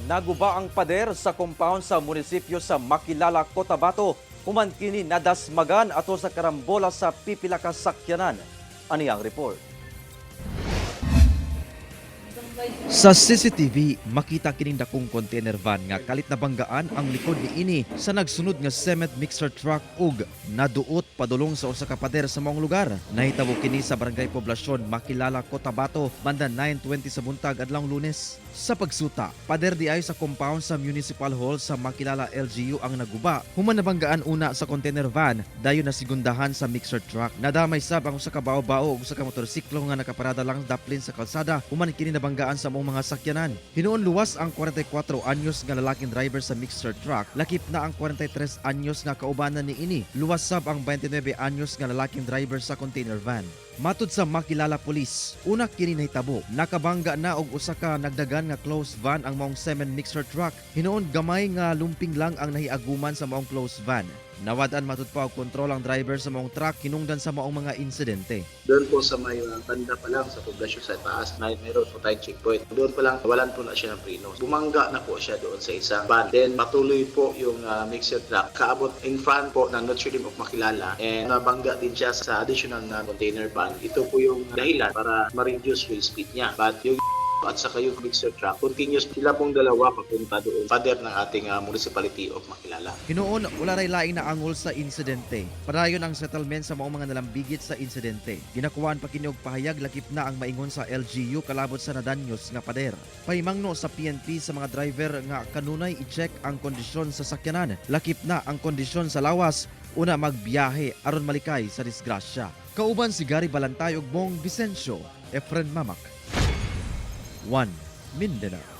Naguba ang pader sa compound sa munisipyo sa Makilala, Cotabato. Human kini nadasmagan ato sa karambola sa pipila ka sakyanan. Ani ang report. Sa CCTV, makita kining dakong container van nga kalit na banggaan ang likod niini sa nagsunod nga cement mixer truck ug naduot padulong sa usa ka pader sa maong lugar. Nahitabo kini sa Barangay Poblasyon, Makilala, Cotabato, banda 9:20 sa buntag adlawng Lunes. Sa pagsuta, pader diay sa compound sa Municipal Hall sa Makilala LGU ang naguba. Human nabanggaan una sa container van, dayon nasigundahan sa mixer truck. Nadamay sab ang usa ka bao-bao ug usa ka motorsiklo nga nakaparada lang daplin sa kalsada human kini nabanggaan sa maong mga sakyanan. Hinuon luwas ang 44 anyos nga lalaking driver sa mixer truck, lakip na ang 43 anyos nga kaubanan niini. Luwas sab ang 29 anyos nga lalaking driver sa container van. Matud sa Makilala Police, una kini nahitabo, nakabangga na og usa ka nagdagan nga closed van ang maong cement mixer truck. Hinuon gamay nga lumping lang ang nahiaguman sa maong closed van. Nawad-an matud pa og kontrol ang driver sa maong truck hinungdan sa maong mga insidente. Doon po sa may banda pa lang sa poblasyon sa taas na meron po tayong checkpoint. Doon pa lang, walan po na siya ng preno. Bumangga na po siya doon sa isang van. Then patuloy po yung mixer truck. Kaabot in front po ng Notre Dame of Makilala and nabangga din siya sa additional na container van. Ito po yung dahilan para ma-reduce yung speed niya. But yung at saka yung mixer truck, continuous sila pong dalawa papunta doon, pader ng ating municipality of Makilala. Hinuon wala ray laing naangol sa insidente. Padayon ang settlement sa maong mga nalambigit sa insidente. Ginakuhaan pa kini og pahayag lakip na ang maingon sa LGU kalabot sa nadanyos nga pader. Pahimangno sa PNP sa mga driver nga kanunay i-check ang kondisyon sa sakyanan. Lakip na ang kondisyon sa lawas una magbiyahe aron malikay sa disgrasya. Kauban si Gary Balantay ug Bong Vicencio, Efren Mamak. 1 Mindanao.